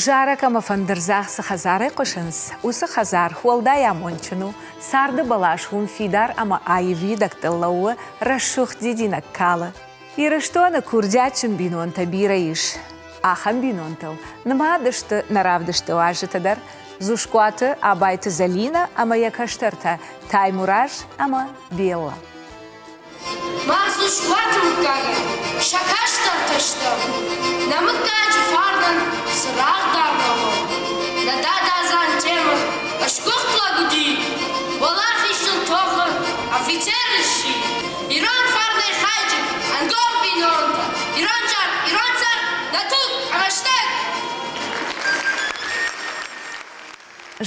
Зарӕг ӕмӕ фӕндырдзагъд цы хӕдзарӕй хъуысынц, уыцы хӕдзар уӕлдай амондджын у, царды бӕлас уым фидар ӕмӕ аив уидӕгтыл лӕууы, рӕсугъд дидинӕг калы. Ирыстоны курдиатджын бинонтӕ бирӕ ис. Ахӕм бинонтыл нымад сты нӕ равдысты уазджытӕ дӕр Дзускуаты Абайты Зӕлинӕ ӕмӕ йӕ кӕстӕртӕ Таймураз ӕмӕ Белла. Мах Дзускуаты мыггагӕн сӕ кӕстӕртӕ стӕм. Нӕ мыггаджы фарнӕн цырагъдар нӕ уӕм. Нӕ дада Дзантемыр сгуыхт лӕг уыди, уӕлахизыл тохы афицер сси. Ирон фарнӕй хайджын, ӕнгом бинонтӕ, ирон зард, ирон цард, нӕ туг ӕмӕ стӕг!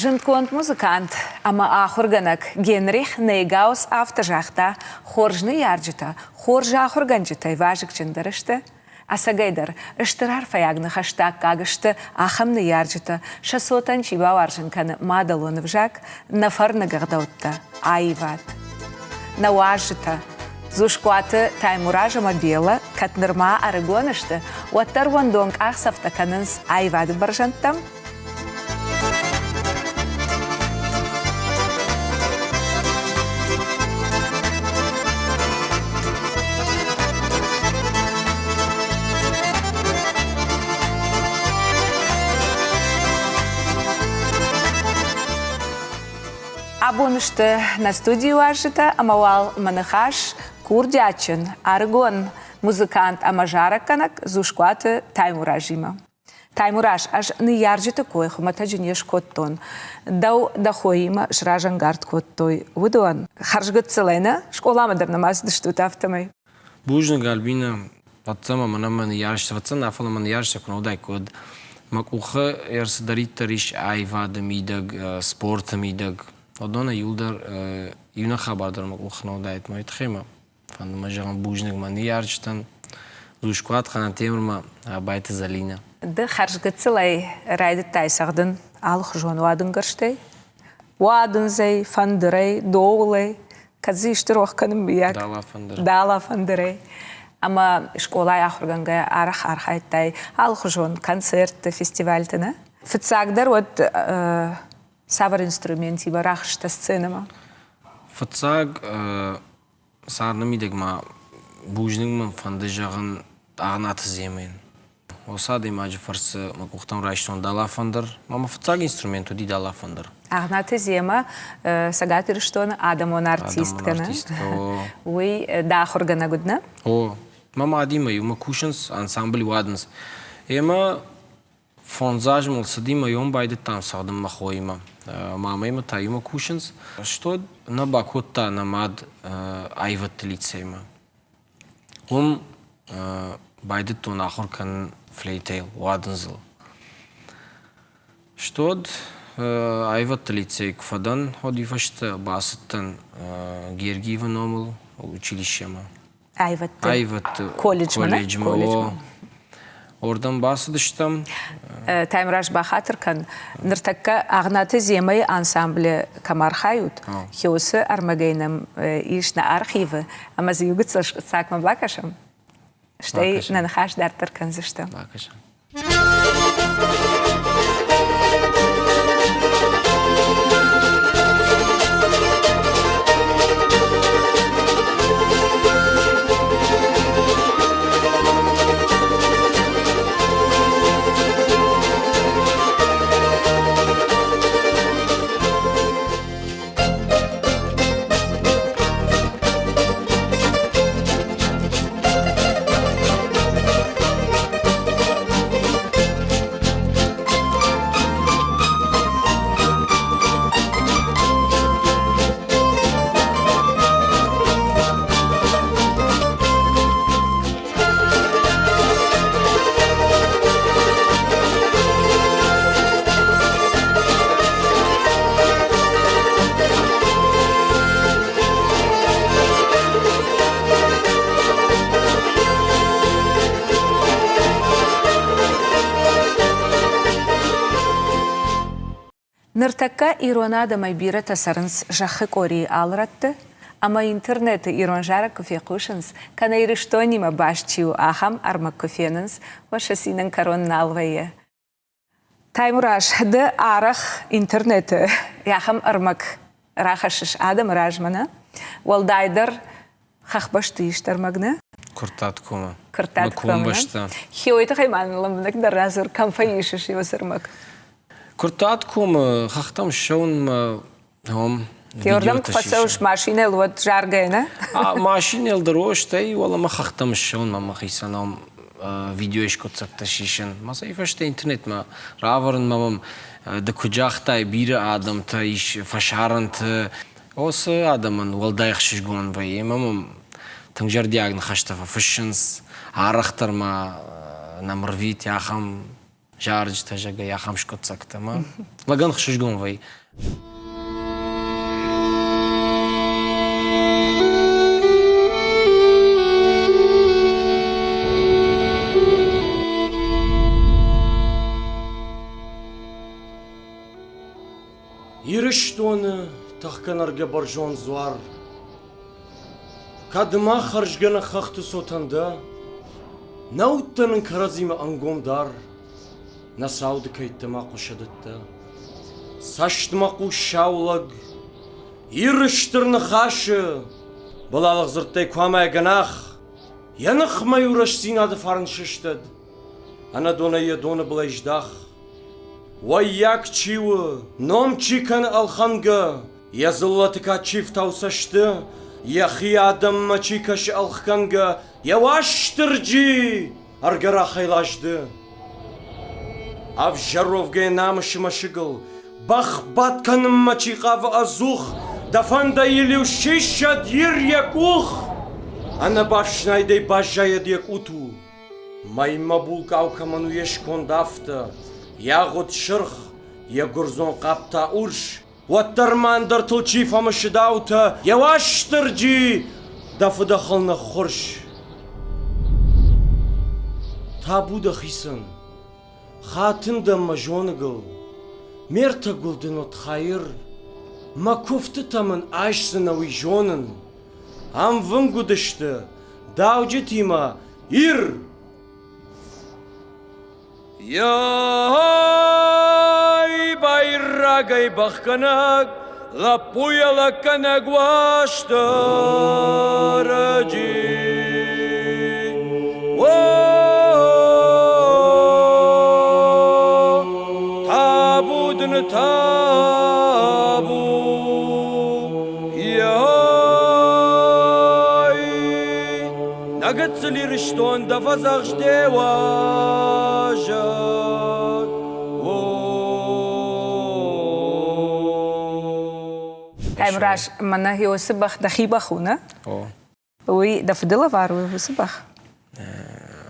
Зындгонд музыкант ӕмӕ ахуыргӕнӕг Генрих Нейгаус афтӕ загъта, хорз ныййарджытӕ хорз ахуыргӕнджытӕй вазыгджындӕр сты. Ӕцӕгӕйдӕр, стыр арфӕйаг ныхӕстӕ аккаг сты ахӕм ныййарджытӕ, сӕ цотӕн чи бауарзын кӕны мадӕлон ӕвзаг, нӕ фӕрныг ӕгъдӕуттӕ, аивад. Нӕ уазджытӕ, Дзускуаты Таймураз ӕмӕ Белӕ кӕд нырма ӕрыгон сты, уӕддӕр уӕндон къахдзӕфтӕ кӕнынц аивады бӕрзӕндтӕм. Абон сты нӕ студийы уазджытӕ ӕмӕ уал мӕ ныхас курдиатджын, ӕрыгон музыкант ӕмӕ зарӕггӕнӕг Дзускуаты Таймуразимӕ. Таймураз, ӕз ныййарджыты кой хуымӕтӕджы не скодтон. Дӕу дӕ хоимӕ сразӕнгард кодтой уыдон. Хӕрзгыццылӕй нӕ скъоламӕ дӕр нӕма цыдыстут, афтӕмӕй. Бузныг, Альбинӕ. Фӕццӕмӕ мӕнӕн мӕ ныййарджытӕ фӕццӕн, фӕлӕ мӕ ныййарджытӕ куы нӕ уыдаиккой, уӕд мӕ къухы ӕрцыдӕриддӕр ис аивады мидӕг, спорты мидӕг. Уыдонӕй иуылдӕр иунӕг хабар дӕр мӕ къухы нӕ уыдаид. Мӕ тыххӕй мӕ фӕнды мӕ зӕгъын бузныг мӕ ныййарджытӕн, Дзускуат Хъантемырмӕ, Абайты Зӕлинӕ. Ды хӕрзгыццылӕй райдыдтай цӕгъдын алыхуызон уадынгӕрзтӕй? Уадындзӕй, фӕндырӕй, доулӕй, кӕд дзы исты рох кӕнын мыййаг? Дала фӕндыр. Дала фӕндырӕй. Ӕмӕ скъолайы ахуыргӕнгӕйӕ арӕх архайдтай алыхуызон концертты, фестивальты, нӕ? Фыццагдӕр уӕд цавӕр инструментимӕ рахызтӕ сценӕмӕ? Фыццаг царды мидӕг ма бузныг мӕн фӕнды зӕгъын Агънаты Земӕн. Уыцы адӕймаджы фӕрцы мӕ къухтӕм райстон далафӕндыр. Мӕ фыццаг инструмент уыди далафӕндыр. Агънаты Зема Цӕгат Ирыстоны адӕмон артисткӕ, нӕ? Уый дӕ ахуыргӕнӕг уыд, нӕ? О, мӕ мадимӕ иумӕ кусынц, ансамбль уадынц. Ӕмӕ Фондз азы мыл цыди, мӕйон байдыдтам цӕгъдын мӕ хоимӕ. Мамӕимӕ та иумӕ кусынц. Что нӕ бакодта нӕ мад аивӕдты лицеймӕ. Уым байдыдтон ахуыр кӕнын флейтӕйыл, уадындзыл. Стод аивӕдты лицейы куы фӕдӕн, уӕд уый фӕстӕ бацыдтӕн Гергиевы номыл училищемӕ. Аивӕдты, аивӕдты колледжмӕ. Колледжмӕ. Уырдӕм бацыдыстӕм. Таймураз, бахатыр кӕн. Ныртӕккӕ Агънаты Земӕйы ансамблы кӕм архайут, уыцы ӕрмӕгӕй нӕм ис нӕ архивы, ӕмӕ дзы иу гыццыл скъуыддзагмӕ бакӕсӕм. Стӕй нӕ ныхас дарддӕр кӕндзыстӕм. Бакӕсӕм. Ныртӕккӕ ирон адӕмӕй бирӕтӕ цӕрынц зӕххы къорийы алы рӕтты, ӕмӕ интернеты ирон зарӕг куы фехъусынц, кӕнӕ Ирыстонимӕ баст чи у, ахӕм ӕрмӕг куы фенынц, уӕд сӕ цинӕн кӕрон нал вӕййы. Таймураз, ды арӕх интернеты ахӕм ӕрмӕг рахӕссыс адӕмы размӕ, нӕ? Уӕлдайдӕр хӕхбӕсты ист ӕрмӕг, нӕ? Куырттатгомы. Куырттатгомы. Комбӕсты. Хиойы тыххӕй ма нын лӕмбынӕгдӕр радзур, кӕм фӕисыс уыцы ӕрмӕг? Куырттатгомы хӕхтӕм ссӕуынмӕ Том, Теордӕм куы фӕцӕуыс машинӕйыл, уӕд заргӕ, нӕ? Машинӕйыл дӕр о, стӕй уӕлӕмӕ хӕхтӕм ссӕуын мӕ мӕхицӕн ам видеойы скъуыддзӕгтӕ сисын. Мӕ сӕ фӕстӕ интернетмӕ равӕрынмӕ мӕм ды куыд загътай, бирӕ адӕмтӕ ис фӕсарӕнты. Оцы адӕмӕн уӕлдай ӕхсызгон вӕййы ӕмӕ мӕм тынг зӕрдиаг ныхӕстӕ фӕфыссынц. Арӕхдӕр ма нӕм ӕрвит ахӕм зарджытӕ, зӕгъгӕ, ахӕм скъуыддзӕгтӕ ма лӕгӕн хсызгон вӕййы. Ирыстоны тӕхгӕнӕргӕ бӕрзонд дзуар, кӕд ма хӕрзгӕнӕг хӕхты цотӕн дӕ, нӕ удтӕ нын кӕрӕдзимӕ ӕнгом дар, нӕ цауды кӕйттӕ ма хъуысӕдӕттӕ. Цӕстмӕхъус сау лӕг, Иры стыр ныхасы былалгъ дзырдтӕй куы амайа гӕнах, йӕ ныхмӕ-иу рӕстдзинады фарн сыстӕд, ӕнӕдонӕй йӕ доны былӕй здах. Уӕййаг чи у, ном чи кӕны ӕлхӕнгӕ, йӕ дзыллӕты кад чи фтауы цӕсты, йӕхи адӕммӕ чи кӕсы ӕлгъгӕнгӕ, йӕ Уастырджи ӕргӕрахӕй ласды. Ӕвзӕровгӕ намысы мӕсыгыл бӕхбадт кӕнынмӕ чи хъавы ӕдзух, дӕ фӕндӕй йыл-иу сисӕд Ир йӕ къух, ӕнӕбафснайдӕй баззайӕд йӕ къуту. Мӕймӕ булкъау кӕмӕн у йе сконд афтӕ, йӕ агъуыд сырх, йӕ гуырдзон хъапп та урс, уӕддӕр ма ӕндӕртыл чи фӕмысыдаутӕ, йӕ Уастырджи, дӕ фыдӕхыл ныххуырс. Табу дӕхицӕн, хатын дӕм мӕ зоныгыл, ме ртӕ гуылдын уыд хайыр, мӕ куывтытӕ мын айсдзынӕ уый зонын. Ӕмвынг уыдысты дауджытимӕ Ир! Йай, байрагӕй бӕхгӕнӕг, лӕппуйӕ лӕггӕнӕг Уастырджи. О, табу дын табу, Йай, нӕ гыццыл Ирыстон дӕ фӕдзӕхст де уазӕг. Таймураз, мӕнӕ уыцы бӕх дӕхи бӕх у, нӕ? О. Уый дӕ фыды лӕвар у уыцы бӕх?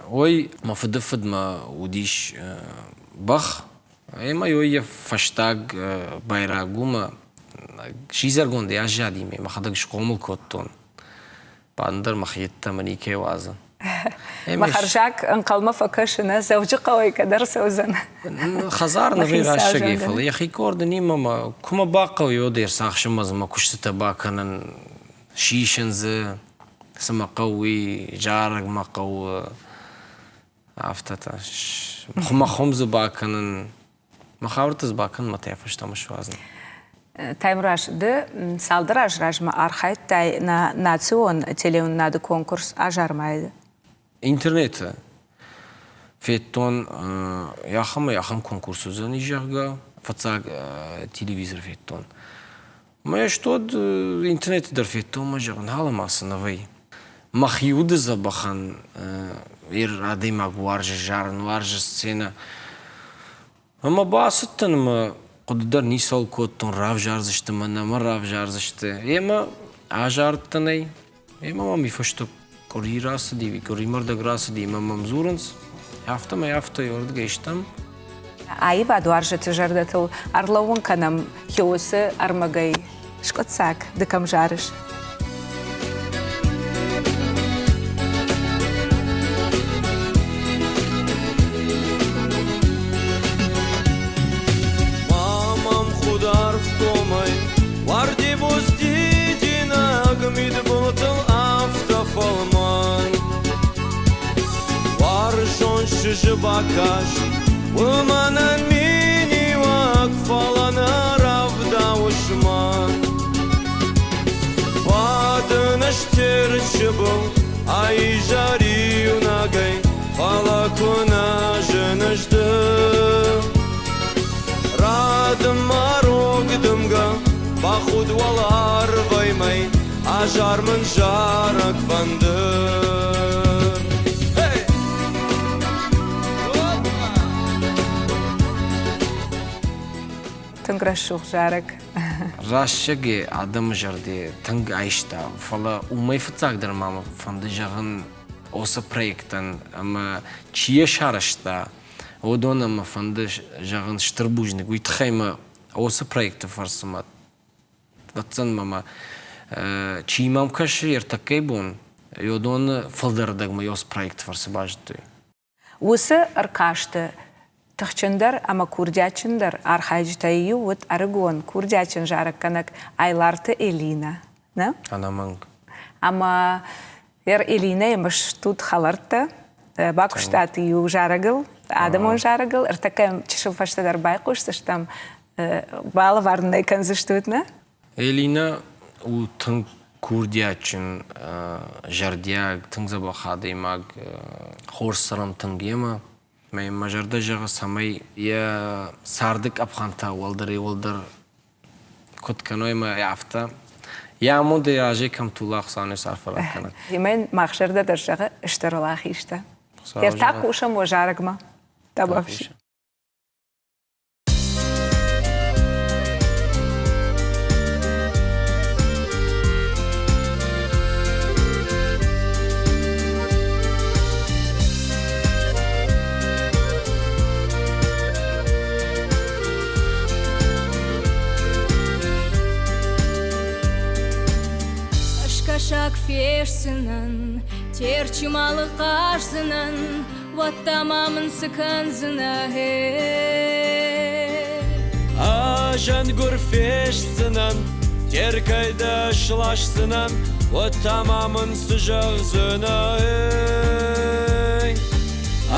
Ой, мӕ фыды фыдмӕ уыдис бӕх, ӕмӕ ой йӕ фӕстаг байраг уымӕ сидзӕргондӕй аззади ме мӕхӕдӕг схъомыл кодтон. Бандӕр мӕхи йеддӕмӕ никӕй уадзы. Мӕ хӕрзаг ӕнхъӕлмӕ фӕкӕсы, нӕ Дзӕуджыхъӕуӕй кӕд ӕрцӕудзӕн. Хӕдзар нывӕй рӕстӕгӕй, фӕлӕ йӕхи къорды нимӕ мӕ куы мӕ бахъӕуы, уӕд ӕрцахсын мӕ дзы мӕ куыстытӕ бакӕнын, сисын дзы, цы мӕ хъӕуы, уый, зарӕг мӕ хъӕуы, афтӕтӕ. Мӕ хуым дзы бакӕнын, Мӕ хабӕрттӕ дзы бакӕн мӕ та фӕстӕмӕ суадзын. Таймураз, ды цалдӕр аз размӕ архайдтай нӕ национ телеуынынады конкурс Азармайы. Интернеты федтон ахӕмӕй ахӕм конкурс уыдзӕни, зӕгъгӕ, фыццаг телевизор федтон. Мӕ стод интернеты дӕр федтон мӕ зӕгъын, алы цы нӕ вӕййы. Мӕхи уды дзӕбӕхӕн ир адӕймаг уарзы зарын, уарзы сценӕ. Ӕмӕ бацыдтӕн ӕмӕ хъуыды дӕр ницӕуыл кодтон, равзардзысты мӕ, нӕ мӕ равзардзысты. Ӕмӕ азардтӕн ӕй. Ӕмӕ мӕм и фӕстӕ къуыри рацыди, къуыримӕ рдӕг рацыди ӕмӕ мӕм дзурынц, афтӕмӕй афтӕ ардыгӕй стӕм. Аивадуарзджыты зӕрдӕтыл ӕрлӕууын кӕнӕм Хеосы ӕрмӕгӕй скъуыддзаг ды кӕм зарыс? Мамам хударф комӕй, уарди буз дидинӕг мидбылтыл афтӕ фӕлмӕн. Уарзон чызджы бакаст, уымӕн мин Аизӕр иунӕгӕй, фӕлӕ куы нӕ зыныс ды. Радым-ма рог дымгӕ, бахуд уӕларвӕй мӕй, азар мын зарӕг фӕндыр. Hey! Тынг рӕсугъд зарӕг. Рӕстӕги адӕмы зӕрде тынг айста, фӕлӕ уымӕй фыццагдӕр ма мӕ фӕнды зӕгъын оцы проектӕн ӕмӕ чи йӕ сарӕзта, уыдонӕн мӕ фӕнды зӕгъын стыр бузныг. Уый тыххӕй мӕ оцы проекты фӕрцы мӕ ӕвӕццӕн мӕ чи мӕм кӕсы ӕртӕккӕйы бон, уыдоны фылдӕрдӕгмӕ оцы проекты фӕрцы базыдтой. Уыцы ӕркасты тыхджындӕр ӕмӕ курдиатджындӕр архайджытӕй иу уыд ӕрыгон курдиатджын зарӕггӕнӕг Айларты Элинӕ. Нӕ? Ӕнӕмӕнг. Ӕмӕ Элинӕйы стут хӕлӕрттӕ, бакуыстат иу зарӕгыл, адӕмон зарӕгыл. Ӕртӕккӕ чысыл фӕстӕдӕр байхъусдзыстӕм, балӕвар нын ӕй кӕндзыстут, нӕ? Элинӕ у тынг курдиатджын, зӕрдиаг, тынг дзӕбӕх адӕймаг, хорз цӕрӕм тынг йемӕ. Мӕ зӕрдӕ зӕгъы, цӕмӕй йӕ царды къӕпхӕнтӕ уӕлдӕрӕй-уӕлдӕр куыд кӕной ӕмӕ афтӕ. Йӕ амондӕй разӕй кӕм тула Хуыцауӕн арфӕ ракӕнӕд. Ӕмӕ мах зӕрдӕ дӕр зӕгъы стыр уӕлахизтӕ. Ӕртӕ хъусӕм уӕ зарӕгмӕ. Табуафси. Ӕскӕсӕг фестдзынӕн, Терчы малы хъаздзынӕн, уӕдта ма мын цы кӕндзынӕ, Ӕзӕнгуыр фестдзынӕн, Теркӕй дӕ сласдзынӕн, уӕд та ма мын цы зӕгъдзынӕ?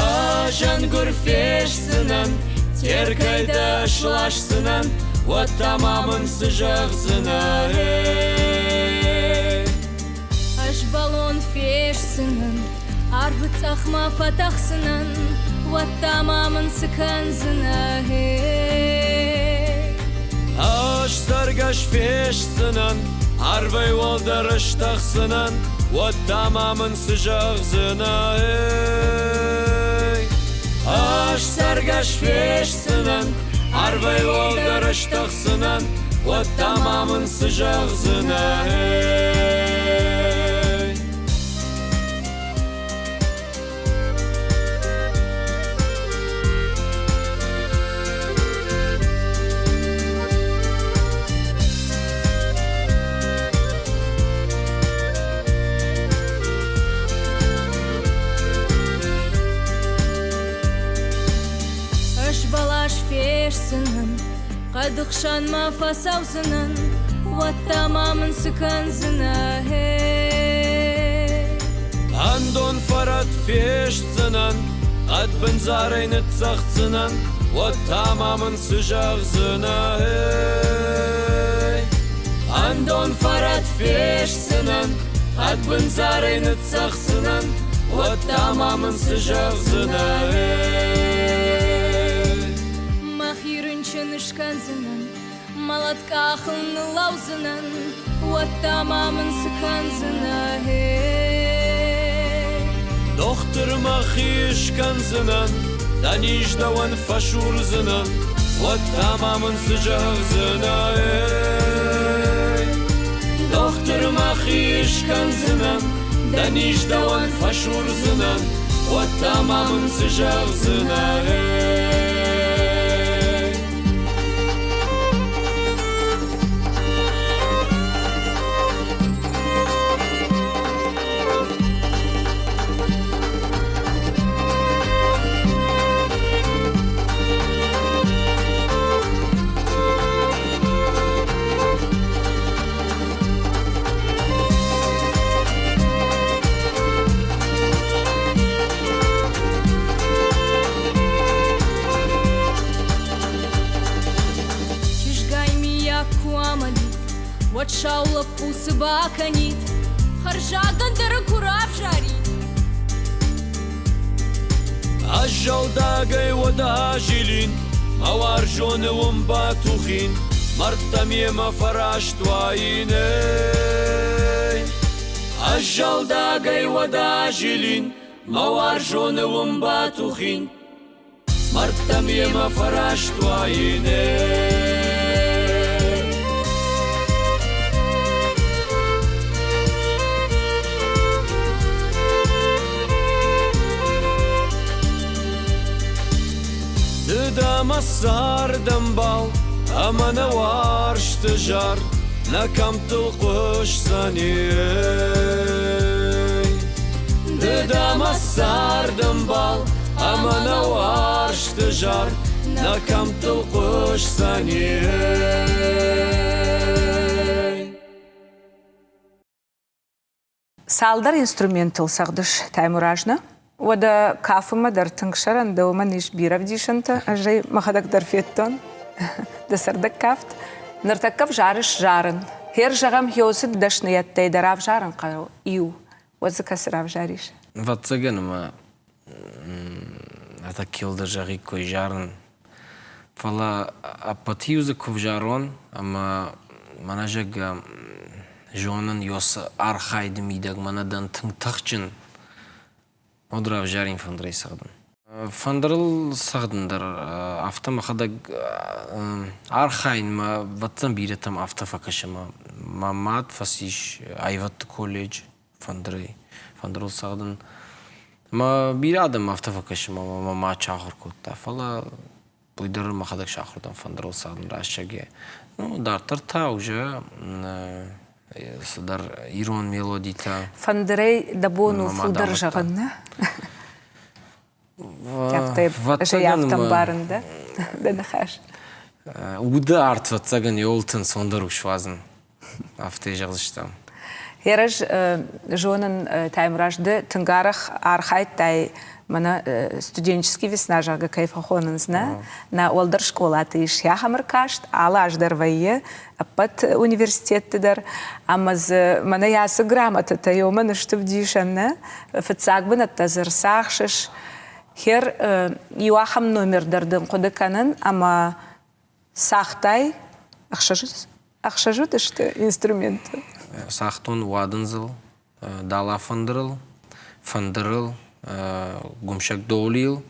Ӕзӕнгуыр фестдзынӕн, Теркӕй дӕ сласдзынӕн, уӕд та ма мын цы зӕгъдзынӕ? Ӕз бӕлон фестдзынӕн, арвы цъӕхмӕ фӕтӕхдзынӕн, уӕдта ма мын цы кӕндзынӕ? Ӕз цӕргӕс фестдзынӕн, арвӕй уӕлдӕр стӕхдзынӕн, уӕд та ма мын цы зӕгъдзынӕ? Ӕз цӕргӕс фестдзынӕн, арвӕй уӕлдӕр стӕхдзынӕн, уӕд та ма мын цы зӕгъдзынӕ? Ӕз бӕлас фестдзынӕн, хъӕды хсӕнмӕ фӕцӕудзынӕн, уӕд та ма мын цы кӕндзынӕ? Ӕндон фӕрӕт фестдзынӕн, хъӕдбындзарӕй ныццӕгъддзынӕн, уӕд та ма мын цы зӕгъдзынӕ? Ӕндон фӕрӕт фестдзынӕн, хъӕдбындзарӕй ныццӕгъддзынӕн, уӕд та ма мын цы зӕгъдзынӕ? Мӕхи рынчын скӕндзынӕн, мӕлӕт къахыл ныллӕудзынӕн, уӕд та ма мын цы кӕндзынӕ? Дохтыр мӕхи скӕндзынӕн, дӕ низ дӕуӕн фӕсурдзынӕн, уӕд та ма мын цы зӕгъдзынӕ? Дохтыр мӕхи скӕндзынӕн, дӕ низ дӕуӕн фӕсурдзынӕн, уӕд та ма мын цы зӕгъдзынӕ? Чызгай миййаг куы амӕлид, уӕд сау лӕппу цы бакӕнид? Хӕрзадӕн дӕр куы равзарид. Ӕз зӕлдагӕй уӕд азилин, Мӕ уарзоны уым батухин, Мӕрдтӕм йемӕ фӕраст уаин. Эй! Ӕз зӕлдагӕй уӕд азилин, Мӕ уарзоны уым батухин, Мӕрдтӕм йемӕ фӕраст уаин. Ды дӕ мӕ цардӕмбал ӕмӕ нӕ уарзты зар нӕ кӕмттыл хъуысдзӕни. Ды дӕ мӕ цардӕмбал ӕмӕ нӕ уарзты зар нӕ кӕмттыл хъуысдзӕни. Цалдӕр инструментыл цӕгъдыс, Таймураз, нӕ? Уӕдӕ кафынмӕ дӕр тынг сӕрӕн дӕ, уымӕн ис бирӕ ӕвдисӕнтӕ, ӕз ӕй мӕхӕдӕг дӕр федтон. Дӕ цӕрдӕг кафт. Ныртӕккӕ взарыс зарын. Хер зӕгъӕм, хёсы дӕсныйӕдтӕй дӕр ӕвзарын хъӕуы иу. Уӕд дзы кӕцы равзарис? Ӕвӕццӕгӕн ӕмӕ ӕтӕккелдӕр зӕгъиккой зарын. Фӕлӕ ӕппӕт-иу дзы куы взарон ӕмӕ мӕнӕ зӕгъгӕ зонын ёсы архайды мидӕг мӕнӕ дӕн тынг тыхджын, уӕд равзарин фӕндырӕй цӕгъдын. Фӕндырыл цӕгъдын дӕр афтӕ мӕхӕдӕг архайын мӕ ӕвӕццӕн бирӕтӕм афтӕ фӕкӕсы мӕ мӕ мад фӕцис аивӕдты колледж фӕндырӕй, фӕндырыл цӕгъдын. Мӕ бирӕ адӕм афтӕ фӕкӕсы мӕ мӕ мад сахуыр кодта, фӕлӕ уый дӕр мӕхӕдӕг сахуыр дӕн фӕндырыл цӕгъдын рӕстӕг. Ну, дарддӕр та уже цыдӕр ирон мелодитӕ. Фӕндырӕй дӕ бон у фылдӕр зӕгъын, нӕ? Афтӕ ӕмбарын дӕ дӕ ныхас. Уды арт фӕццӕгӕн еуылты ӕнцондӕр у суадзын. Афтӕ зӕгъдзыстӕм. Ерӕз зонын, Таймураз, ды тынг арӕх архайдтай мӕнӕ студенческий весна, зӕгъгӕ, кӕй фӕхонынц, нӕ? Нӕ уӕлдӕр скъолаты ис ахӕм ӕркаст, алы аз дӕр вӕййы ӕппӕт университетты дӕр. Ӕмӕ дзы мӕнӕ ацы грамотӕтӕ уымӕн сты вдисӕн, нӕ? Фыццаг бынӕттӕ дзы рцахсыс. Хер иу ахӕм номер дӕр дын хъуыды кӕнын, ӕмӕ цагътай ӕхсӕз уыдысты инструменты? Цагътон уадындзыл, дала фӕндырыл, фӕндырыл, гуымсӕг доулийыл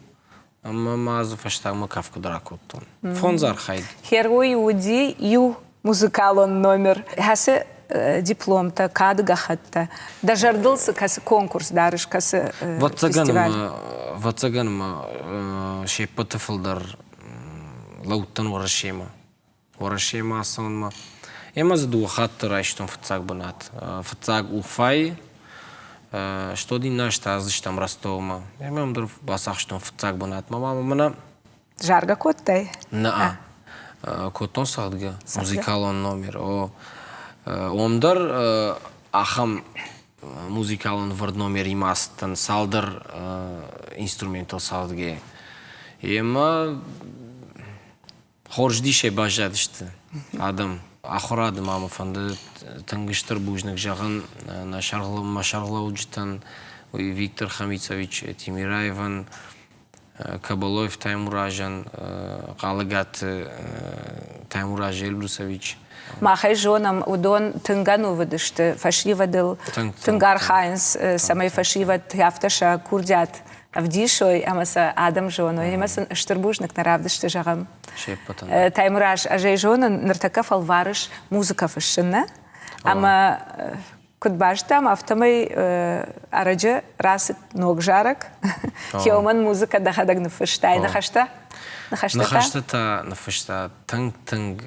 ӕмӕ ма дзы фӕстагмӕ кафгӕ дӕр акодтон. Фондз архайд. Херой уыди иу музыкалон номер. Хӕсы дипломтӕ, кады гӕххӕттӕ. Дӕ зӕрдыл цы кӕцы конкурс дарыс, кӕцы фестиваль? Ӕвӕццӕгӕн ма се ппӕты фылдӕр лӕудтӕн Уӕрӕсемӕ. Уӕрӕсемӕ ацӕуынмӕ. Ӕмӕ дзы дыууӕ хатты райстон фыццаг бынат. Фыццаг Уфайы, стод иннӕ аз та аздзыстӕм Ростовмӕ. Ӕмӕ ам дӕр бацахстон фыццаг бынат. Мӕ мама мӕнӕ Заргӕ кодтай? Нӕ. Кодтон цӕгъдгӕ, музыкалон номер. О, уым дӕр ахӕм музыкалон вӕрд номеримӕ ацыдтӕн цалдӕр инструментыл цӕгъдгӕ. Емӕ хорз дисӕй баззадысты адӕм. Ахуырады ма мӕ фӕнды тынг стыр бузныг зӕгъын нӕ мӕ сӕргълӕуджытӕн, уый Виктор Хамицович Тимираевӕн, Кабалоев Таймуразӕн, Хъалыгаты Таймураз Эльбрусович. Махӕй зонӕм, уыдон тынг ӕнувыд сты фӕсивӕдыл, тынг архайынц, цӕмӕй фӕсивӕд афтӕ сӕ курдиат ӕвдисой ӕмӕ сӕ адӕм зоной. Ӕмӕ сын стыр бузныг нӕ равдысты зӕгъӕм. Таймураз, ӕз ӕй зонын, ныртӕккӕ фӕлварыс музыкӕ фыссын, нӕ? Ӕмӕ куыд базыдтам, афтӕмӕй ӕрӕджы рацыд ног зарӕг. Хеумӕн музыкӕ дӕхӕдӕг ныффыстай. Ныхӕстӕ? Ныхӕстӕ Ныхӕстӕ та ныффыста тынг-тынг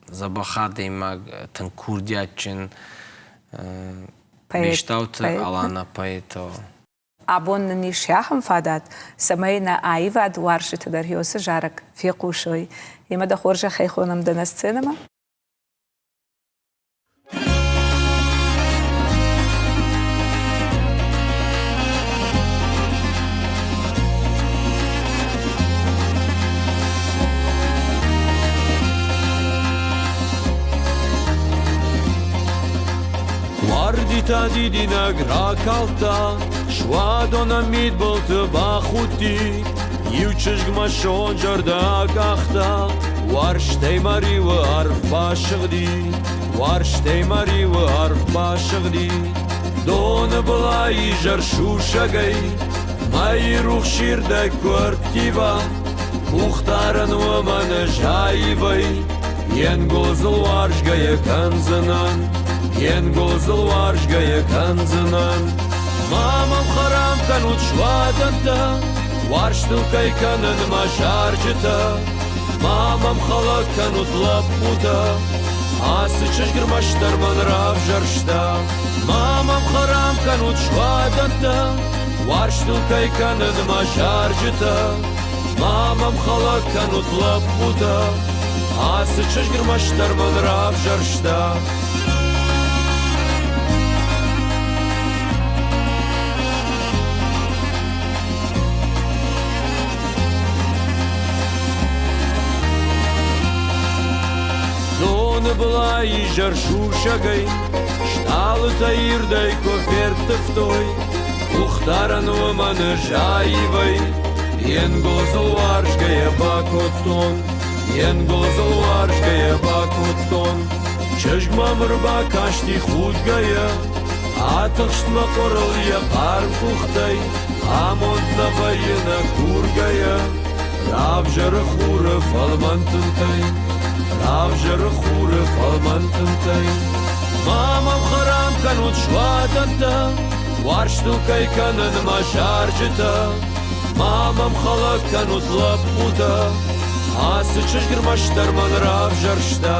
дзӕбӕх адӕймаг, тынг курдиатджын Бестауты Алана поэт. Абон нын ис ахӕм фадат, цӕмӕй нӕ аивад уарзджытӕ дӕр уыцы зарӕг фехъусой. Емӕ дӕ хорзӕхӕй хонӕм дӕ нӕ сценӕмӕ. Уардитӕ дидинӕг ракалдта. Суадоны мидбылты бахудти, иу чызг мӕ сон зӕрдӕ акъахта, уарзтӕй мӕ риуы арф басыгъди, уарзтӕй мӕ риуы арф басыгъди. Доны былӕй изӕр сусӕгӕй мӕйы рухс ирдӕй куы ӕрттива, къухдарӕн уымӕн ӕз аивӕй йе нгуылдзыл уарзгӕйӕ кӕндзынӕн, йе нгуылдзыл уарзгӕйӕ кӕндзынӕн. Ма мӕм хӕрам кӕнут суадӕттӕ, уарзтыл кӕй кӕнын мӕ зарджытӕ. Ма мӕм хӕлӕг кӕнут лӕппутӕ, ацы чызг ӕрмӕстдӕр мӕн равзӕрста. Ма мӕм хӕрам кӕнут суадӕттӕ, уарзтыл кӕй кӕнын мӕ зарджытӕ. Ма мӕм хӕлӕг кӕнут лӕппутӕ, ацы чызг ӕрмӕстдӕр мӕн равзӕрста. Доны былӕй изӕр сусӕгӕй стъалытӕ ирдӕй куы ферттывтой, къухдарӕн уымӕн ӕз аивӕй йе нгуылдзыл уарзгӕйӕ бакодтон, йе нгуылдзыл уарзгӕйӕ бакодтон. Чызг мӕм ӕрбакасти худгӕйӕ, атыхст мӕ хъуырыл йӕ хъарм къухтӕй, амонд нӕ вӕййы нӕ кургӕйӕ, равзӕры хуры фӕлмӕн тынтӕй, равзӕры хуры фӕлмӕн тынтӕй. Ма мӕм хӕрам кӕнут суадӕттӕ, уарзтыл кӕй кӕнын мӕ зарджытӕ, ма мӕм хӕлӕг кӕнут лӕппутӕ, ацы чызг ӕрмӕстдӕр мӕн равзӕрста.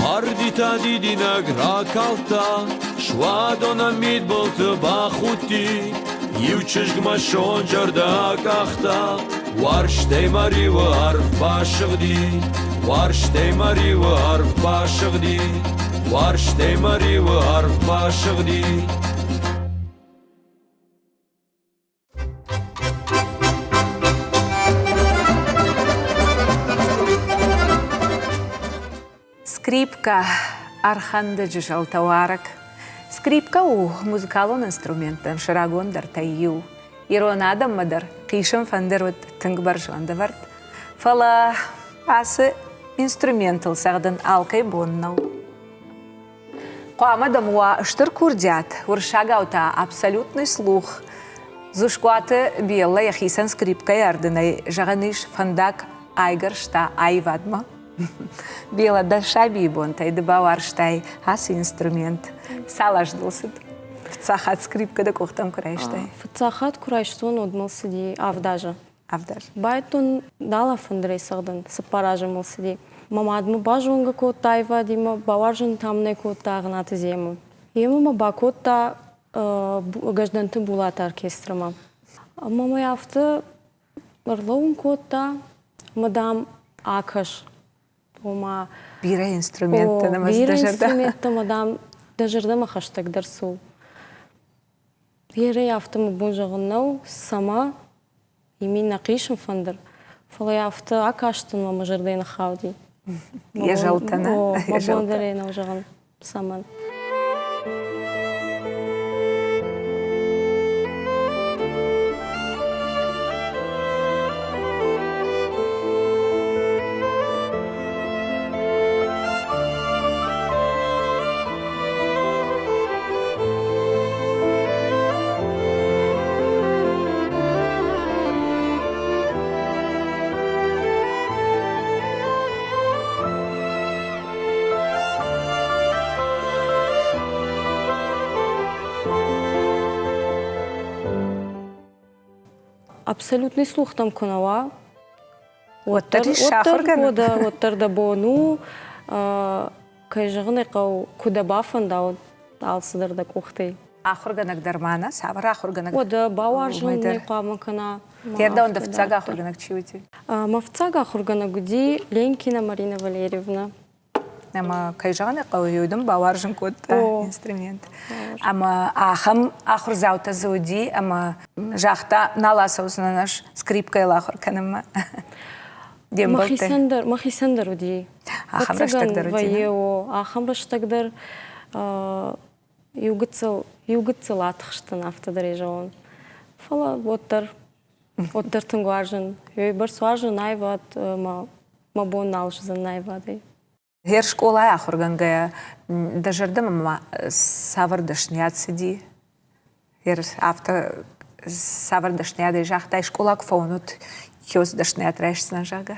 Уардитӕ дидинӕг ракалдта, суадонӕн мидбылты бахудти, иу чызг мӕ сон зӕрдӕ акъахта, уарзтӕй мӕ риуы арф басыгъди, уарзтӕй мӕ риуы арф басыгъди, уарзтӕй мӕ риуы арф басыгъди. Скрипкӕ ӕрхӕндӕджы зӕлтӕуарӕг. Скрипкӕ у музыкалон инструменттӕн сӕ рагондӕртӕй иу. Ирон адӕммӕ дӕр хъисын фӕндыр уыд тынг бӕрзонд ӕвӕрд. Фӕлӕ ацы инструментыл цӕгъдын алкӕй бон нӕу. Хъуамӕ дӕм уа стыр курдиат, уырыссагау та абсолютный слух. Дзускуаты Беллӕ йӕхицӕн скрипкӕйы ӕрдынӕй, зӕгъӕн ис, фӕндаг айгӕрста аивадмӕ. Беллӕ, дӕ сабийы бонтӕй ды бауарзтай ацы инструмент. Цал азы дыл цыд? Фыццаг хатт скрипкӕ дӕ къухтӕм куы райстай? Фыццаг хатт куы райстон, уӕд мыл цыди авд азы. Авд азы. Байдтон дала фӕндырӕй цӕгъдын, цыппар азы мыл цыди. Мӕ мад мӕ базонгӕ кодта аивадимӕ, бауарзын та мын ӕй кодта Агънаты Земы. Йемӕ мӕ бакодта Гӕздӕнты Булаты оркестрмӕ. Ӕмӕ мӕ афтӕ ӕрлӕууын кодта, ӕмӕ, дам, акӕс. Ома бирӕ инструменттӕ нӕ бирӕ инструменттӕ ӕмӕ, дам, дӕ зӕрдӕмӕ хӕстӕгдӕр цы у. Ерӕй афтӕ мӕ бон зӕгъын нӕу, цӕмӕ ими нӕ хъисын фӕндыр, фӕлӕ афтӕ акастӕн ӕмӕ мӕ зӕрдӕ ныххауди. Йӕ зӕлтӕ нӕ? Мӕ бон дӕр ӕй нӕу зӕгъын, цӕмӕн. Абсолютный слух там куы нӕ уа, уӕддӕр ис сахуыргӕнӕн. Уӕддӕр дӕ бон у, кӕй зӕгъын ӕй хъӕуы, куы дӕ бафӕнда, уӕд алцыдӕр дӕ къухтӕй. Ахуыргӕнӕг дӕр ма нӕ? Цавӕр ахуыргӕнӕг? Уӕдӕ бауарзын нӕ хъуамӕ кӕна. Тердауын дӕ фыццаг ахуыргӕнӕг чи уыди? Мӕ фыццаг ахуыргӕнӕг уыди Ленкина Марина Валерьевна. Ӕмӕ, кӕй зӕгъын ӕй хъӕуы, иу дын бауарзын кодта инструмент. Ӕмӕ ахӕм ахуырдзаутӕ дзы уыди, ӕмӕ загъта, нал ацӕудзынӕн ӕз скрипкӕйыл ахуыр кӕнынмӕ. Де мбӕлттӕ? Мӕхицӕн дӕр уыди. Ахӕм рӕстӕг дӕр уыди? Вӕййы, о, ахӕм рӕстӕг дӕр иу гыццыл, иу гыццыл атыхстӕн, афтӕ дӕр ӕй зӕгъон. Фӕлӕ уӕддӕр, уӕддӕр тынг уарзын. Уыйбӕрц уарзын аивад, мӕ мӕ бон нал суыдзӕн аивадӕй. Гъер скъолайы ахуыргӕнгӕйӕ дӕ зӕрдӕмӕ ма цавӕр дӕсныйад цыди? Гъер афтӕ цавӕр дӕсныйадӕй загътай, скъола куы фӕуынут, кӕцы дӕсныйад райсдзынӕн, зӕгъгӕ?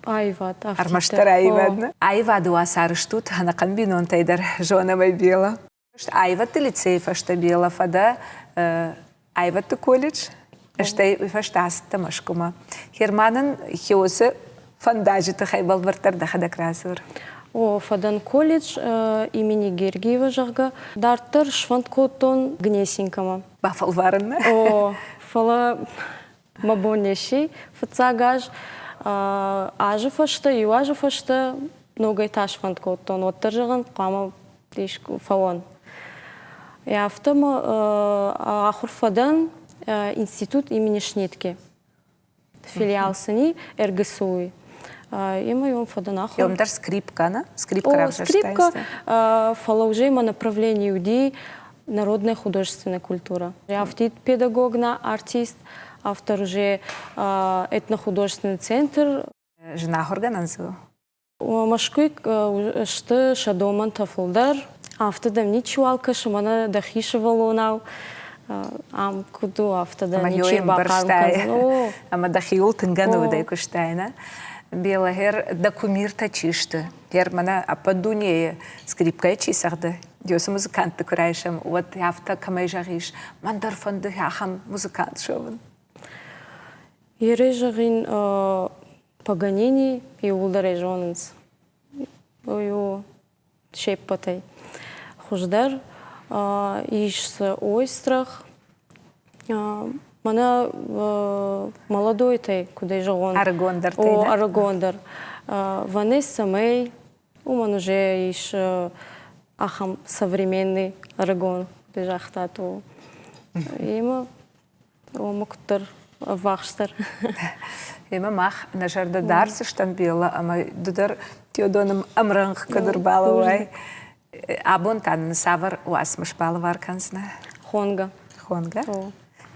Аивад. Ӕрмӕстдӕр аивад, нӕ? Аивады уацары стут ӕнӕхъӕн бинонтӕй дӕр зонӕм ӕй Бела. Аивӕдты лицейы фӕстӕ Бела фӕдӕ аивӕдты колледж, стӕй уый фӕстӕ ацыдтӕ Мӕскуымӕ. Херманӕн Хеосы фӕндаджы тыххӕй бӕлвырддӕр дӕхӕдӕг радзур. О, фӕдӕн колледж имени Гергиева, зӕгъгӕ, дарддӕр сфӕнд кодтон Гнесинкӕмӕ. Бафӕлварынмӕ? О, фӕлӕ мӕ бон не сси. Фыццаг аз азы фӕстӕ, иу азы фӕстӕ ногӕй та сфӕнд кодтон, уӕддӕр зӕгъын, хъуамӕ искуы фӕуон. Афтӕ мӕ ахуыр фӕдӕн институт имени Шнитке. Филиал сын и РГСУ-йы. Ӕмӕ йӕм фӕдӕн ахуыр. Йӕм дӕр скрипка, нӕ? Скрипка равзӕрстай? Скрипка, фӕлӕ уже мӕ направление уыди народная художественная культура. Афтид педагог на артист, автор уже этнохудожественный центр. Зын ахуыргӕнӕн цы у? Мӕскуыйы сты сӕ домӕнтӕ фылдӕр. Афтӕ дӕм ничиуал кӕсы, мӕнӕ дӕхи сывӕллонау. Ам куыд у, афтӕ дӕ ничи бахъарм кӕндзӕн. Ӕмӕ дӕхиуыл тынг ӕнувыдӕй куыстай, нӕ? Белагер, дӕ кумиртӕ чи сты? Гер, мӕнӕ ӕппӕт дунейы скрипкӕйы чи цӕгъды, уыцы музыкантты куы райсӕм, уӕд афтӕ кӕмӕй зӕгъис, мӕн дӕр фӕнды ахӕм музыкант суӕвын? Ерӕй зӕгъин, Паганини иууылдӕр ӕй зонынц. Уый у се ппӕтӕй хуыздӕр. Ис дзы Ойстрах. Мӕнӕ молодойтӕй, куыд ӕй зӕгъон? Ӕрыгондӕртӕй. О, ӕрыгондӕр. Ванесса Мэй, уымӕн уже ис ахӕм современный ӕрыгон, куыд загътат, о. Имӕ Омӕ куыддӕр ӕввахсдӕр. Ӕмӕ мах нӕ зӕрдӕ дардзыстӕм Белла ӕмӕ ды дӕр Теодоны ӕмрӕнхъ куыд ӕрбалӕууай. Абон та нын цавӕр уацмыс балӕвар кӕндзынӕ? Хонгӕ. Хонгӕ?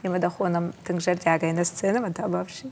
Ӕмӕ дӕ хонӕм тынг зӕрдиагӕй нӕ сценӕмӕ та бафсин.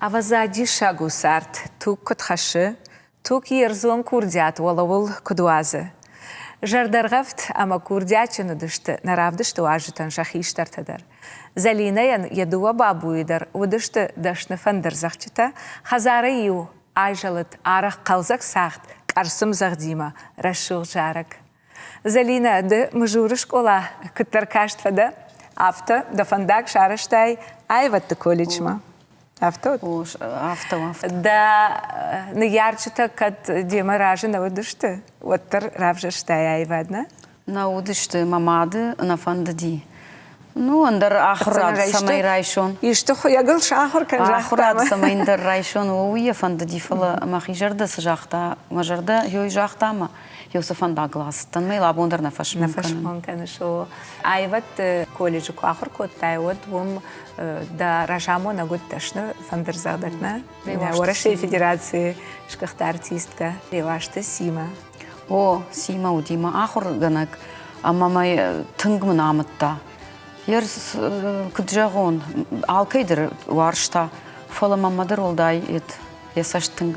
Ӕвӕдза, диссаг у цард, туг куыд хӕссы, туг йе рдзон курдиат уӕлӕуыл куыд уадзы. Зӕрдӕргъӕвд ӕмӕ курдиатджын уыдысты нӕ равдысты уазджытӕн сӕ хистӕртӕ дӕр. Зӕлинӕйӕн йӕ дыууӕ бабуйы дӕр уыдысты дӕсны фӕндырдзӕгъдджытӕ, хӕдзары-иу айзӕлыд арӕх хъӕлдзӕг цагъд къӕрцымдзӕгъдимӕ рӕсугъд зарӕг. Зӕлинӕ, ды Мызуры скъола куыддӕр каст фӕдӕ, афтӕ дӕ фӕндаг сарӕзтай аивӕдты колледжмӕ. Афтӕ уыд? Афтӕ, афтӕ. Дӕ ныййарджытӕ кӕд демӕ разы нӕ уыдысты, уӕддӕр равзӕрстай аивад, нӕ? Нӕ уыдысты, мӕ мады нӕ фӕндыди. Ну, ӕндӕр ахуырад цӕмӕй райсон. Исты хуыйӕгыл сахуыр кӕн, Ахуырад цӕмӕй ӕндӕр райсон, уый йӕ фӕндыди, фӕлӕ мӕхи зӕрдӕ цы загъта, мӕ зӕрдӕ ёй загъта ӕмӕ ё цы фӕндагыл ацыдтӕн, мӕ йыл абон дӕр нӕ фӕсмон кӕнын. Нӕ фӕсмон кӕныс, о. Аивӕдты колледжы куы ахуыр кодтай, уӕд уым дӕ разамонӕг уыд дӕсны фӕндырдзӕгъдӕг, нӕ? Уӕрӕсейы Федерацийы сгуыхт артисткӕ Реуазты Симӕ. О, Симӕ уыди мӕ ахуыргӕнӕг ӕмӕ мӕ тынг мын амыдта. Йе куыд зӕгъон, алкӕй дӕр уарзта, фӕлӕ мӕнмӕ дӕр уӕлдай йӕ цӕст тынг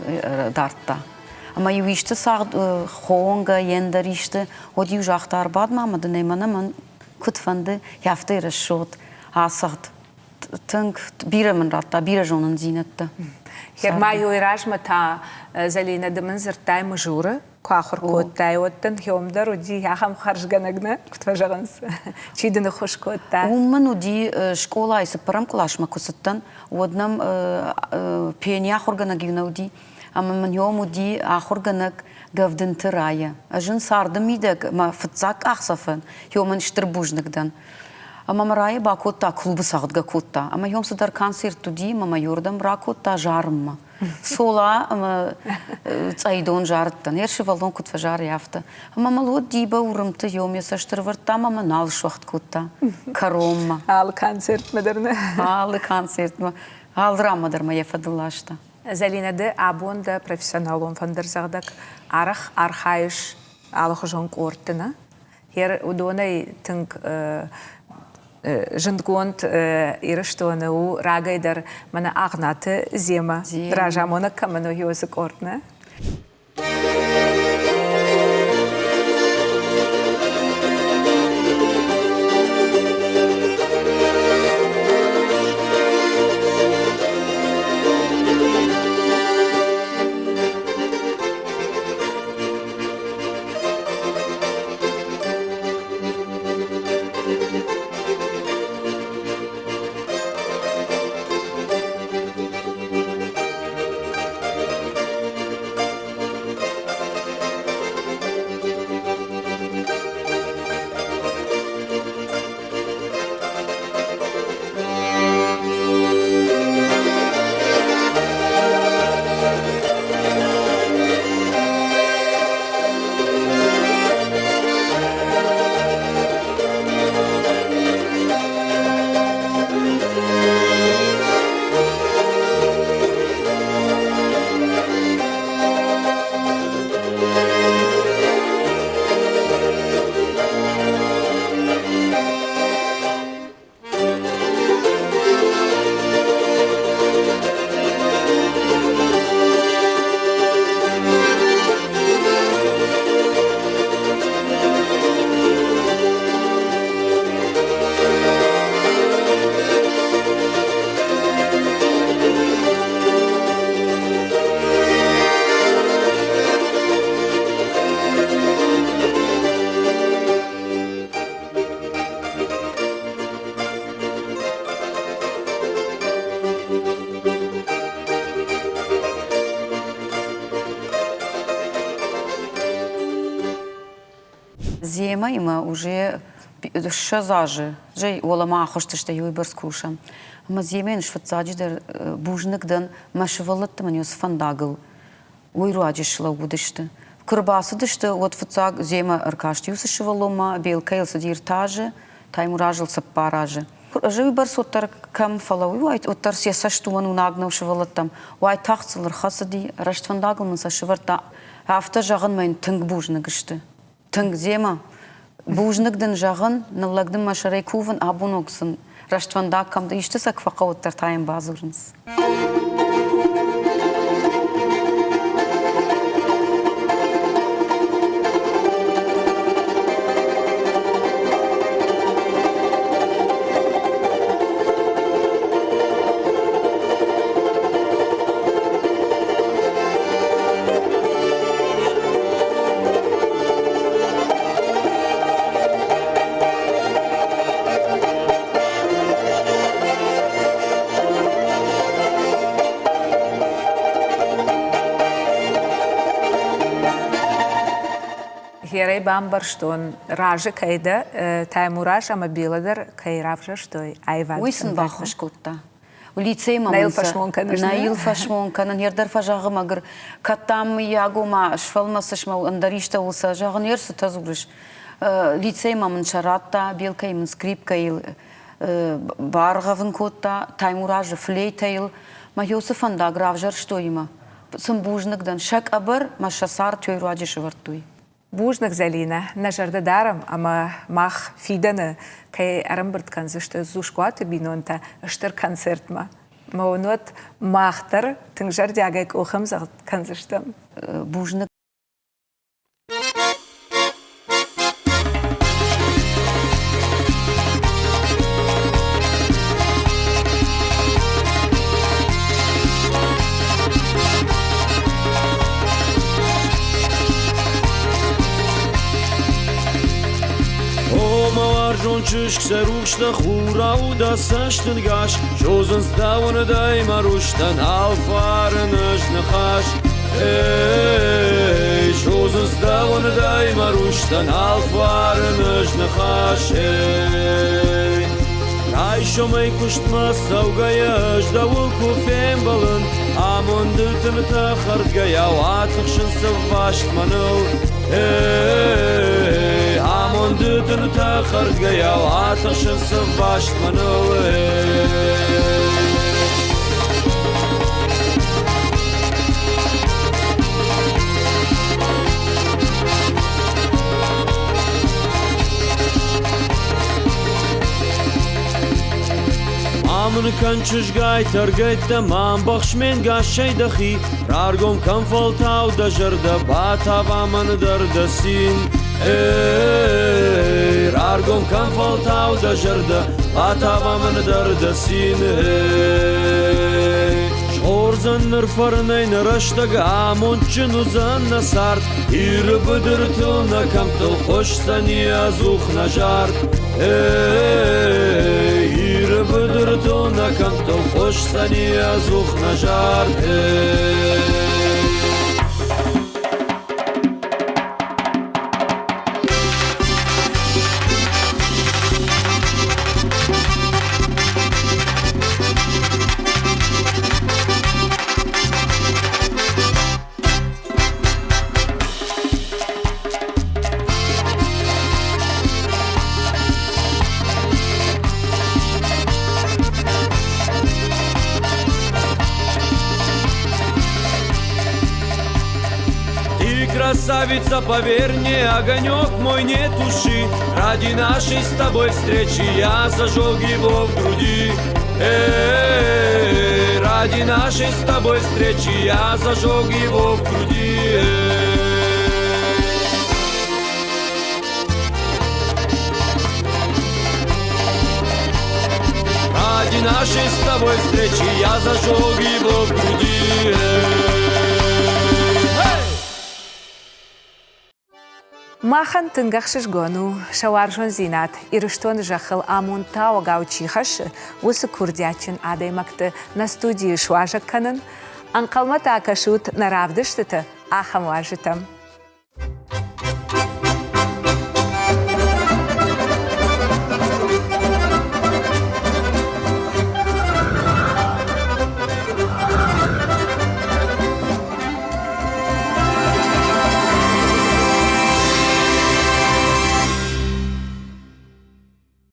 дардта. Ӕмӕ-иу исты цагъд хонгӕ, йе ндӕр исты, уӕд-иу загъта, ӕрбад ма мӕ дын ӕй мӕнӕ мӕн куыд фӕнды, афтӕ рӕсугъд ацӕгъд. Тынг бирӕ мын радта, бирӕ зонындзинӕдтӕ. Гермайойы размӕ та Зӕлинӕ ды мын дзырдтай Мызуры, куы ахуыр кодтай, уӕд дын хиом дӕр уыди ахӕм хӕрзгӕнӕг, нӕ? Куыд фӕзӕгъынц, чи дын ӕххуыс кодта? Уым мын уыди скъолайы цыппӕрӕм къласмӕ куы цыдтӕн, уӕд нӕм пени ахуыргӕнӕг-иу нӕ уыди, ӕмӕ мын йом уыди ахуыргӕнӕг Гӕвдынты Райӕ. Ӕз ын царды мидӕг мӕ фыццаг къахдзӕфӕн йом ын стыр бузныг дӕн. Ӕмӕ мӕ Райӕ бакодта, клубы цӕгъдгӕ кодта. Ӕмӕ йом цыдӕр концерт уыди, ӕмӕ мӕ йордӕм ракодта зарынмӕ. Цола ӕмӕ Цъӕйдон зарыдтӕн. Йӕ сывӕллон куыд фӕзары, афтӕ. Ӕмӕ мыл уӕд Дибӕ уырымты йом йӕ цӕст ӕрывӕрдта ӕмӕ мӕ нал суӕгъд кодта кӕронмӕ. Алы концертмӕ дӕр нӕ? Алы концертмӕ. Алы ранмӕ дӕр мӕ йӕ фӕдыл ласта. Зӕлинӕ, ды абон дӕ профессионалон фӕндырдзӕгъдӕг арӕх архайыс алыхуызон къордты, нӕ? Гъер уыдонӕй тынг зындгонд Ирыстоны у рагӕй дӕр мӕнӕ Агънаты Земӕ, разамонӕг кӕмӕн у, уыцы къорд, нӕ? Земӕимӕ уже 20 азы уӕлӕмӕ ахызтысты уыйбӕрц кусӕм. Ӕмӕ Земӕйӕн фыццаджыдӕр бузныг дӕн, мӕ сывӕллӕтты мын уыцы фӕндагыл уый руаджы слӕууыдысты. Куы рбацыдысты, уӕд фыццаг Земӕ ӕркасти уыцы сывӕллонмӕ, Белкӕйыл цыди ӕртӕ азы, Таймуразыл 4 азы. Ӕз уыйбӕрц уӕддӕр кӕм фӕлӕууай, уӕддӕр сӕ цӕст уымӕн уынаг нӕу сывӕллӕттӕм. Уайтагъд сыл ӕрхӕцыди, рӕствӕндагыл мын сӕ сӕвӕрдта. Афтӕ зӕгъынмӕ йын тынг бузныг сты. Тынг Земӕ, бузныг дын зӕгъын, ныллӕг дын мӕ сӕрӕй кувын, абон сын рӕствӕндаг кӕм исты сӕ куы фӕхъӕуы, уӕддӕр та йӕм бадзурынц. Ӕрӕй бамбӕрстон, разы кӕй дӕ, Таймураз ӕмӕ Бела дӕр кӕй равзӕрстой аивады Уый сын баххуыс кодта. Лицеймӕ Нӕ йыл фӕсмон кӕныс? Нӕ йыл фӕсмон кӕнын. Йе рдӕр фӕзӕгъы мӕгыр, кӕд дам, мыййаг, ома, сфӕлмӕцыс мӕ ӕндӕр истӕуыл сӕ зӕгъын, ер цытӕ дзурыс. Лицеймӕ мын сӕ радта, Белкӕйы мын скрипкӕйыл баргъӕвын кодта, Таймуразы флейтӕйыл. Мӕ уыцы фӕндаг равзӕрстой мӕ сын бузныг дӕн. Сӕ къӕбӕр мӕ сӕ цард той руаджы сӕвӕрдтой. Бузныг, Зӕлинӕ, нӕ зӕрдӕ дарӕм ӕмӕ мах фидӕны кӕй ӕрӕмбырд кӕндзысты Дзускуаты бинонтӕ стыр концертмӕ. Мӕ уын уӕд мах дӕр тынг зӕрдиагӕй къухӕмдзӕгъд кӕндзыстӕм. Бузныг. О, мӕ уарзон чызг, сӕ рухстӕ хурау дӕ цӕстынгас, Содзынц дӕ уындӕй мӕ рустӕ, нал фарын ӕз ныхас. Эй, содзынц дӕ уындӕй мӕ рустӕ, нал фарын ӕз ныхас. Эй, райсомӕй куыстмӕ цӕугӕйӕ ӕз дӕуыл куы фембӕлын, Амонды тынтӕ хӕрдгӕйау атыхсынц ӕвваст мӕныл. Эй, амонды тынтӕ хӕрдгӕйау атыхсынц ӕвваст мӕныл. Ма мын кӕн чызгай тӕргӕйттӕ, ма мбӕхс ме нгасӕй дӕхи, Раргом кӕн фӕлтау дӕ зӕрдӕ, батава мӕн дӕр дӕ цин. Эй, раргом кӕн фӕлтау дӕ зӕрдӕ, батава мӕн дӕр дӕ цин. Эй, згъордзӕн ныр фӕрнӕй нӕ рӕстӕг, амондджын уыдзӕн нӕ цард. Иры быдыртыл нӕ кӕмттыл хъуысдзӕни ӕдзух нӕ зард. Эй, Иры быдыртыл нӕ кӕмттыл хъуысдзӕни ӕдзух нӕ зард. Эй. Ты, красавица, поверь мне, огонек мой не туши. Ради нашей с тобой встречи я зажег его в груди. Эй, ради нашей с тобой встречи я зажег его в груди. Ради нашей с тобой встречи я зажег его в груди. Махӕн тынг ӕхсызгон у сӕ уарзондзинад Ирыстоны зӕххыл амондтауӕгау чи хӕссы, уыцы курдиатджын адӕймӕгты нӕ студийы суазӕг кӕнын. Ӕнхъӕлмӕ та кӕсут нӕ равдыстыты ахӕм уазджытӕм.